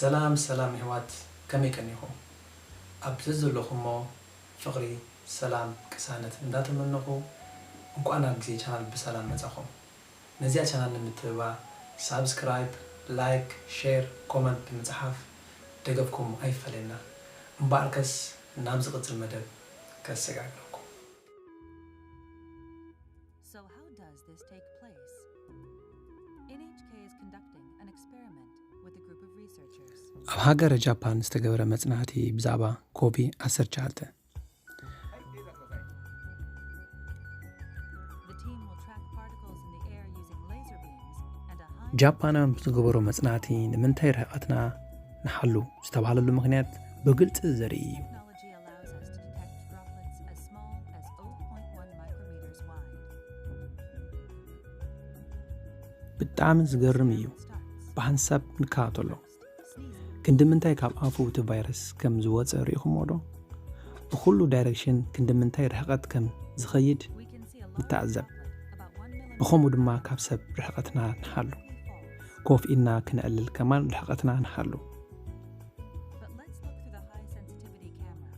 ሰላም ሰላም የሕዋት፣ ከመይ ቀኒኹም? ኣብ ዘዘለኹሞ ፍቕሪ፣ ሰላም፣ ቅሳነት እንዳተመነኹ፣ እንኳዕ ናብ ግዜ ቻናል ብሰላም መጻኹም። ነዚኣ ቻናል ንምትብባ ሳብስክራይብ፣ ላይክ፣ ሼር፣ ኮመንት ብምጽሓፍ ደገፍኩም ኣይፈለየና። እምበኣርከስ ናብ ዝቕጽል መደብ ከሰጋግረኩም። So how does this take place? N H K is conducting an experiment with a group of researchers. ኣብ ሃገረ ጃፓን ዝተገበረ መጽናዕቲ ብዛዕባ ኮቪ ዓሰርተ ትሽዓተ። The team will track particles in the air using laser beams and a high ጃፓናውያን ብዝገበሮ መጽናዕቲ ንምንታይ ርሕቐትና ንሓሉ ዝተባህለሉ ምኽንያት ብግልጺ ዘርኢ እዩ። Technology allows us to detect droplets as small as zero point one micrometers wide. ብጣዕሚ ዝገርም እዩ። ብሓንሳብ ንከታተሎ። ክንዲ ምንታይ ካብ ኣፉ እቲ ቫይረስ ከም ዝወጸ ርኢኹሞ ዶ? ብኹሉ ዳይረክሽን ክንዲ ምንታይ ርሕቐት ከም ዝኸይድ ንተዓዘብ። ብኸምኡ ድማ ካብ ሰብ ርሕቐትና ንሓሉ። ኮፍ ኢልና ክነዕልል ከማን ርሕቐትና ንሓሉ። But let's look through the high sensitivity camera.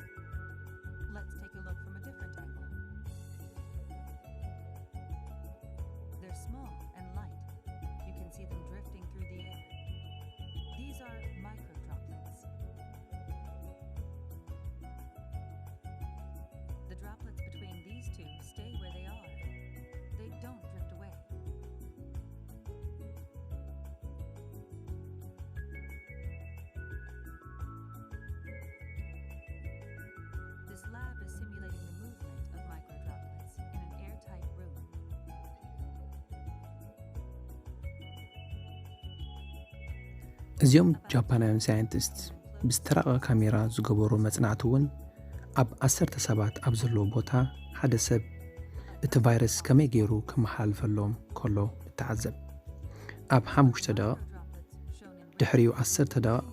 Let's take a look from a different angle. They're small and light. You can see them drifting through the air. These are microdroplets. The droplets between these two stay where they are. They don't drift away. This lab is simulating the movement of microdroplets in an airtight room. እዚኦም ጃፓናውያን ሳይንቲስት ብዝተራቐ ካሜራ ዝገበሮ መጽናዕቲ እውን ኣብ ዓሰርተ ሰባት ኣብ ዘለዎ ቦታ ሓደ ሰብ እቲ ቫይረስ ከመይ ገይሩ ከመሓላልፈሎም ከሎ ንተዓዘብ። ኣብ ሓሙሽተ ደቂቕ፣ ድሕሪኡ ዓሰርተ ደቂቕ፣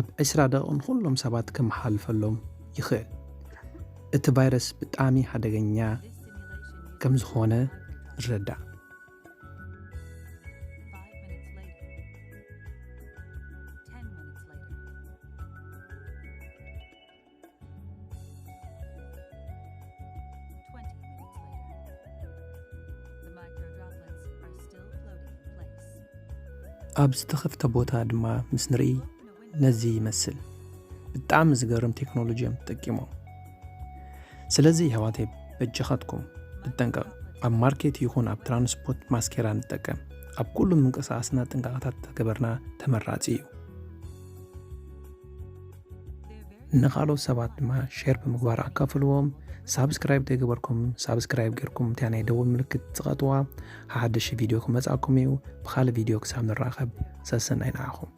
ኣብ ዕስራ ደቂቕ ንኹሎም ሰባት ከመሓላልፈሎም ይኽእል። እቲ ቫይረስ ብጣዕሚ ሓደገኛ ከም ዝኾነ ንረዳእ። Five minutes later. Ten minutes later. Twenty minutes later. The microdroplets are still floating in place. ኣብ ዝተኸፍተ ቦታ ድማ ምስ ንርኢ ነዚ ይመስል። ብጣዕሚ ዝገርም ቴክኖሎጂ እዮም ተጠቂሞም። ስለዚ የሕዋተይ በጃኻትኩም ንጠንቀቕ። ኣብ ማርኬት ይኹን ኣብ ትራንስፖርት ማስኬራ ንጠቀም። ኣብ ኩሉ ምንቅስቓስና ጥንቃቐታት ተገበርና ተመራጺ እዩ። ንኻልኦት ሰባት ድማ ሼር ብምግባር ኣካፍልዎም። ሳብስክራይብ ዘይገበርኩም ሳብስክራይብ ጌርኩም እቲያ ናይ ደውል ምልክት ጽቐጥዋ። ሓድሽ ቪድዮ ክመጻኩም እዩ። ብኻልእ ቪድዮ ክሳብ ንራኸብ ሰሰናይ ንዓኹም።